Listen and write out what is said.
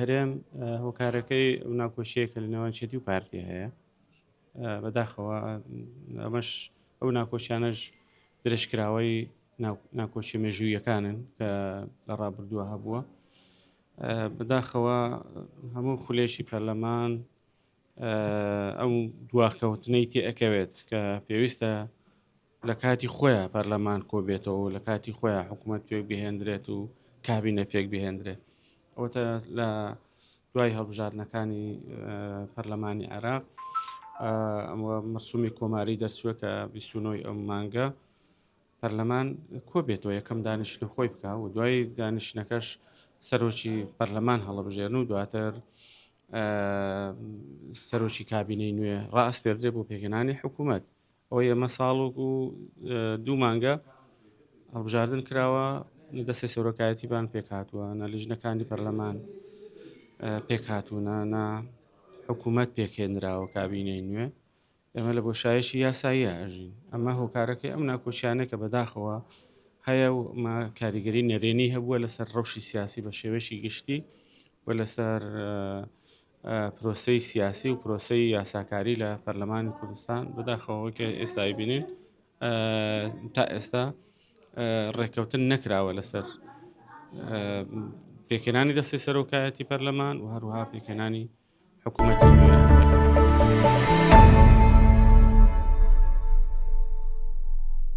هەرێم هۆکارەکەی ئەو ناکۆکییە کە لە نێوان چێتی و پارتی هەیە بەداخەوە ئەمەش ئەو ناکۆکیانەش درێژکراوەی ناکۆکی مێژوویەکانن کە لە ڕابردووە هەبووە بەداخەوە هەموو خولێکی پەرلەمان ئەو دواکەوتنەی تێئەکەوێت کە پێویستە لە کاتی خۆیا پەرلەمان کۆبێتەوە و لە کاتی خۆیا حکوومەت پێک بهێندرێت و کابینە پێک بهێندرێت ئەوەتە لە دوای هەڵبژاردنەکانی پەرلەمانی عێراق ئەمە مەرسومی کۆماری دەرچووە کە 29 ئەم مانگە پەرلەمان کۆبێتەوە یەکەم دانیشتنی خۆی بکە و دوای دانیشتنەکەش سەرۆکی پەرلەمان هەڵبژێرن و دواتر سەرۆکی کابینەی نوێ ڕائەسپێردرێ بۆ پێکهێنانی حکوومەت ئەوەی ئێمە ساڵ و دوو مانگە هەڵبژاردن کراوە نە دەستەی سەرۆکایەتیمان پێکهاتووە نە لیژنەکانی پەرلەمان پێکهاتوونە نە حکوومەت پێکهێنراوە کابینەی نوێ ئێمە لە بۆشایەکی یاساییە ئەژین ئەمە هۆکارەکەی ئەم ناکۆکیانە کە بەداخەوە هەیە و ئەمە کاریگەری نەرێنی هەبووە لەسەر ڕەوشی سیاسی بە شێوەیەکی گشتی و لەسەر پرۆسەی سیاسی و پرۆسەی یاساکاری لە پەرلەمانی کوردستان بەداخەوە کە ئێستا بینین تا ئێستا ڕێککەوتن نەکراوە لەسەر پێکهێنانی دەستی سەرۆکایەتی پەرلەمان و هەروها پێکهێنانی حکوومەتی نوێ.